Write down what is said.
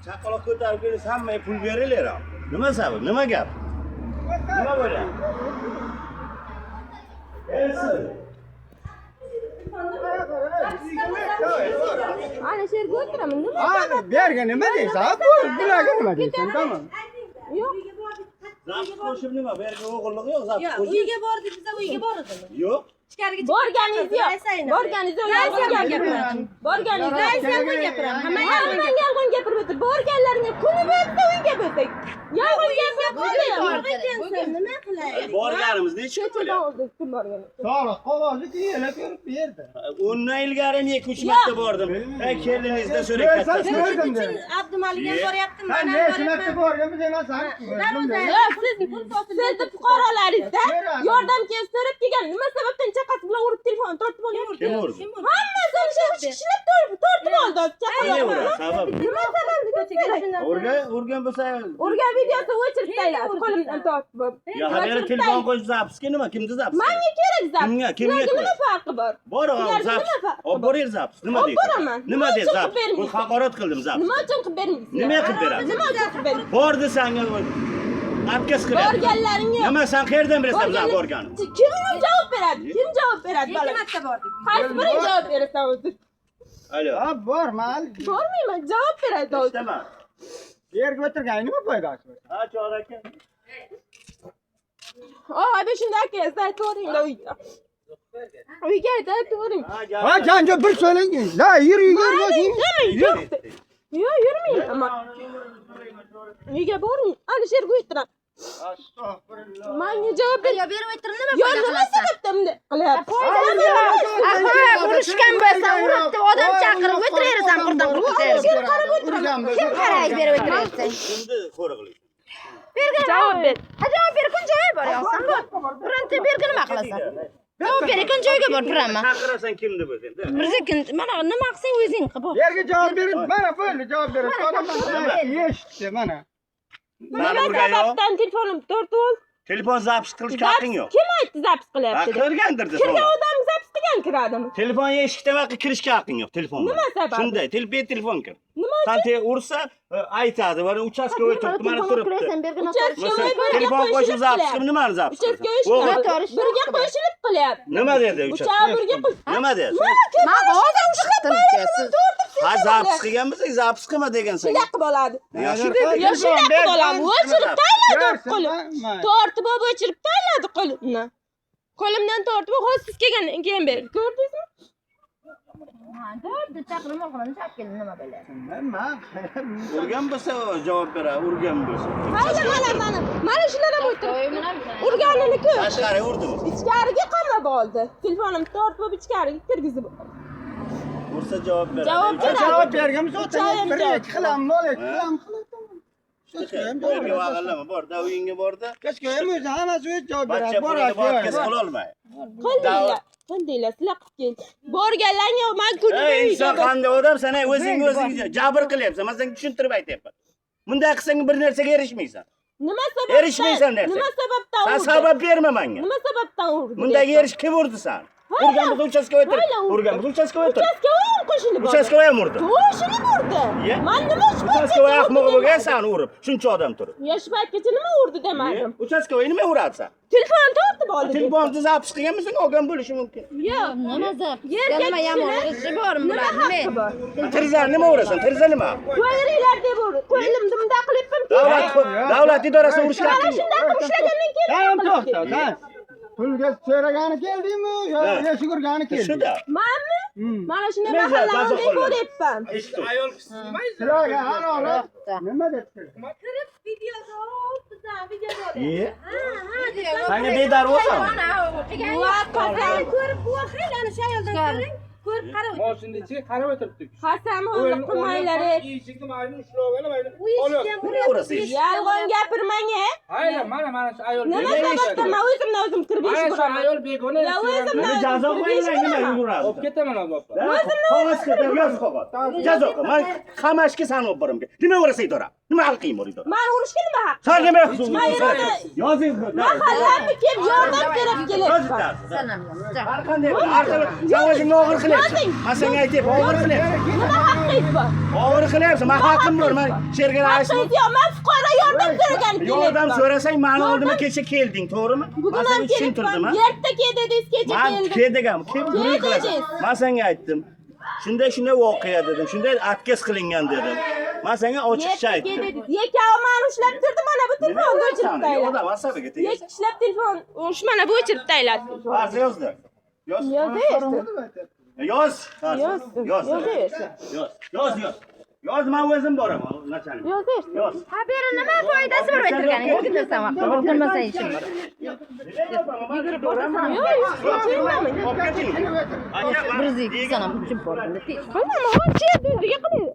Chaqaloq ko'tarib kelsa, hammaga pul berilar. Nima sabab? Nima gap? Nima bo'lyapti? Elsin. Ana shu yerga o'tiraman. Nima? Ha, bu yerga nima deysan? Bularga nima deysan? Tamam. Yo'q. Zabt qo'shib nima? Bu yerga o'g'irlik yo'q, zabt Yo'q, qo'shib. uyga bordik, biza uyga bordik. Yo'q. Ichkariga chiqib Borganingiz yo'q. Borganingiz yo'q. Yolg'on gapirmang. Borganingiz yo'q. Raisi yolg'on gapiradi. Hamma yolg'on Hamma yolg'on gapirib o'tir. Borganlaringga kuni bo'lsa uyga bo'lsak. Yolg'on gapirib Ekansan, nima qilaylik? Borganimiz necha kun Ko'chadan bo'lyapti? oldi kim borgan. Soliq qog'ozni tiyelab berib berdi. Undan ilgari ham 2-3 marta bordim. Ey, kelingizda so'ray Bersan kattasi. ko'rdim Uchun dedi. Abdumalik ham boryapti, Sen man ham necha marta boryapman. borganmiz emas, san ko'rdim dedi. Yo'q, siz sizni fuqarolaringizda yordam kelib so'rab kelgan. Nima sababdan chaqasi bilan urib telefon tortib olyapti? Kim urdi? Hammasi o'sha uch kishilab tortib oldi Nima chaqaloqni. uradi? Sabab? Nima sababini kerak? Urgan, urgan bo'lsa, Urgan videosi o'chirib tashladi, qo'limdan tortib. ya haberi telefon qo'yib zapsga nima? Kimni zapsi? Menga kerak zaps. Kimga? Kimga Sizlarga nima kerak? farqi bor? Bor, Sizlarga zaps. nima farqi Olib bor? boring zaps. Nima Olib deysiz? boraman. Nima Nima deysiz uchun zaps? qilib bermaysiz? Bu haqorat qildim zaps. Nima uchun qilib bermaysiz? Nima qilib berasiz? Nima uchun qilib bermaysiz? Bor desang, отказ qilyapti. Borganlaring yo'q. Nima sen qayerdan bilasan bizlar Borganlar- borganini? Kim javob beradi? Kim javob beradi Ikki bola? marta bordik. Qaysi biring javob berasan o'zi? Alo. Ha, bor, mayli. Bormayman, javob beradi o'zi. Eshitaman. Bu yerga o'tirgani nima foydasi bor? Ha, chor aka. Oy, be shunday aka, aytavering uyga. Uyga aytavering. Ha, gap. Ha, janja bir so'lang. La, yur, yur, yur. Yo'q. Yo'q, yurmayman. Uyga bormay. Ana shu yerga o'tiraman. Astagfirullah. Menga javob ber. Yo, berib o'tir, nima Yo, foyda nima qilasan? sababdan bunday qilyapti? Aha, urushgan bo'lsa, uribdi, odam chaqirib o'tiraverasan, qurdan qurib Kim qaraydi berib o'tiraversan? Kimni qo'riqlaysan? Javob ber. Ha, javob ber, kun joyga bor, yo'qsan bor. Bironta bergi nima qilasan? Javob ber, kun joyga bor, biraman. Chaqirasan kimni bo'lsa endi. Birza kun, mana nima qilsang o'zing qil, bor. Bu yerga javob berib, mana bo'ldi, javob berib. Odamlar eshitdi, mana. Nima Mani urgan yo'q. sababdan telefonim tortib oldi? Telefon zapis qilishga haqqing yo'q. Kim aytdi zapis Ha, qilyapti deb? kirgandir desa. Kirgan odam zapis qilgan kiradimi? Telefon eshikda vaqti kirishga haqqing yo'q telefon. Nima sababi? Shunday, telefon kir. Nima San te ursa, aytadi, mana uchastkovoy turibdi, mana turibdi. Uchastkovoy birga Telefon qo'shib qo'shilib zapis qilyapti. qilib nimani zapis? Uchastkovoy O'g'il. birga qo'shilib qilyapti. Nima dedi Uchav birga qo'sh. Nima dedi? Men hozir chiqdim siz. Ha, zapis qilgan bo'lsang, zapis qilma degansan. Shunday qilib oladi. Ya shunday Yo shunday qilib oladi. O'chirib tashladi Bersin, qo'lim. mayli. Tortib olib o'chirib tashladi qo'limni. Qo'limdan tortib olib, hozir siz kelgandan keyin berdi. Ko'rdingizmi? To'rtta chaqirim o'g'lini chaqib keldi, nima bo'lyapti? Nima? Urgan bo'lsa javob beradi, urgan bo'lsa. Mayli, mana mana. Mana shular ham o'tiribdi. Urganini ko'r. Tashqari urdimi? Ichkariga qamab oldi. Telefonimni tortib olib ichkariga kirgizib oldi. Ursa javob beradi. Javob beradi. Javob berganmiz, Uchayim bir javob. ikki qilam, nol ikki qilam, qilam. Bu yerga vag'illama, bor, da uyingga borda. Kechga o'zi hammasi o'zi javob Bachcha beradi. pulini Boradi. отказ qila olmay. Qildinglar. Qildinglar, sizlar qilib keling. Borganlaring yo'q, men kunimni Ey uyga inson qanday odam sen o'zing o'zing jabr qilyapsan. Men senga tushuntirib aytyapman. Bunday qilsang bir narsaga erishmaysan. Nima sababdan? Erishmaysan narsaga. Nima sababdan Sen urdi? sabab berma menga. Nima sababdan urdi? Bundaga erish kim urdi sen? Urgan bo'lsa uchastkovoy o'tir. Mayli, urdi. Urgan bo'lsa uchastkovoy o'tir. Uchastkovoy ham qo'shilib oldi. Uchastkovoy ham urdi. Qo'shilib urdi. Ye. Man nima shu Uchastkovoy ahmoq bo'lgan sen urib, shuncha odam turib. Ya shu paytgacha nima urdi demadim. Uchastkovoy nima uradi sen? Telefon tortib oldi. Telefonni zapis qilganmisan, olgan bo'lishi mumkin. Yo'q. Nima zap? Erkak Nima yomon ishi bormi Nima bular? haqqi bor? Tirzani nima urasan? Tirza nima? Qo'yinglar deb urdi. Qo'limni bunday qilibman. Davlat davlat idorasini urishga Mana haqqing yo'q. shunday qilib ushlagandan keyin Tamam nima qilib to'xta, ketdi? sen. Pulga so'ragani keldingmi yo Ha. eshik urgani kelding? Shuda. Manmi? Mana shunday Nima mahallamni jazo qo'lladi? ko'ryapman. Sizlarga halolat nima deb Kirib videoga olib, bizdan videoga olib. Ye. Ha, ha, deb. Senga bedarvosan. Va qasam Ko'rib, bu xayl ana shu ayoldan ko'ring. Ko'rib qarab o'tir. Moshinni ichiga qarab o'tiribdik. qasam qilmanglar. Eshikni mayli ushlab olib, mayli. U eshikka ham Nima uryapti. urasiz? Yolg'on gapirmang, e. Hayla, mana mana shu ayol. Nima sababdan men o'zimdan o'zim kirib Mana eshik shu uraman? ayol begona. Ya o'zimdan Nima jazo o'zim kirib qo'yinglar, eshik nima uraman. yuguradi? Olib ketaman hozir opa. Qog'oz qilib, yoz qog'oz. Jazo qil. Men qamashga sani olib boraman. Nima urasan idora? Nima haqqing bor idora? Mani urishga nima haqqi? San nima Man yerda Yozing. mahallamni kelib yordam so'rab Yoz kelyapman. bittasi. Har qanday sen o'zingni og'ir qilyapsan. Yozing. Men senga aytyapman, og'ir qilyapsan. Nima haqqingiz bor? Og'ir qilyapsan. Men haqqim bor. Men sherga Haqqingiz yo'q. Men fuqaro yordam so'ragan Yordam kelyapman. so'rasang, mani Yordam- oldimga kecha kelding, to'g'rimi? Bugun Men ham senga tushuntirdim, kelyapman. ha? Erta kel dedingiz, kecha Man keldim. kel degan, kim gurung Kel qilasan? dedingiz. Men senga aytdim. Shunday shunday voqea dedim, shunday отказ qilingan dedim. Men senga ochiqcha Erta kel aytdim. dedingiz. Yekavi mani ushlab turdi, mana bu telefonni o'chirib Yo'q, tayladi. asabiga tegasan. Yek ishlab telefon, shu mana bu o'chirib tayladi. Arza yozdi. Yoz. Yozaversin. Yoz. Arza. Yoz. Yoz. Yozaversin. Yoz. Yoz, yoz. Yoz, men o'zim boraman, начальник. Yozaversin. Yoz. Ha, beri nima foydasi bor o'tirganing? O'tirsan vaqt. O'tirmasang ishing bor. Yugurib borasan. Yo'q, yo'q, kelmaman. Olib keting. Aka, Bir yuz ikki sanam uchib bordim. Bilmaman, hozir o'ziga qilaydi.